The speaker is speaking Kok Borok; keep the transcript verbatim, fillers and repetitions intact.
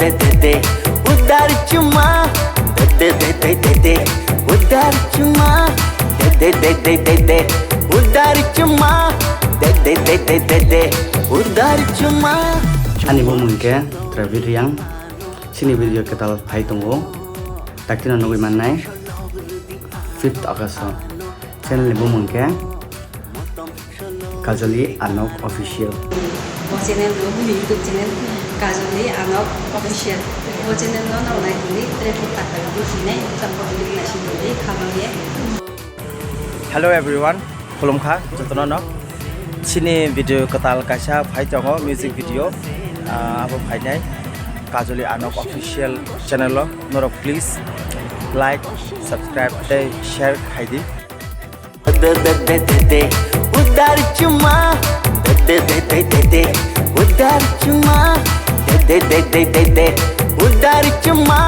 de de de, udar chuma, de de de de de de, udar chuma, de de de de de de, udar chuma, de de de de de de, udar chuma. Ani bumung khe Dravid Riang. Chini video kwtal phai tongo. Taktino nugwi mannai fifth August o. Channel ni bumung khe Kajoli Anok Official. O channel no, bini YouTube channel Kajoli Anok Official. O channel no nang nai tongdi, tre phut tak tak di hinai, chapko di nai si tongdi, khabang ye. Hello everyone, khulumkha jotono no. Chini video kwtal kaisa phai tongo, music video. Ah, abo phainai Kajoli Anok Official channel o. Norok please like, subscribe tei share khai di. De de de de de, udar chuma. De de de de de de, udar chuma. De de de de de de, udar chuma.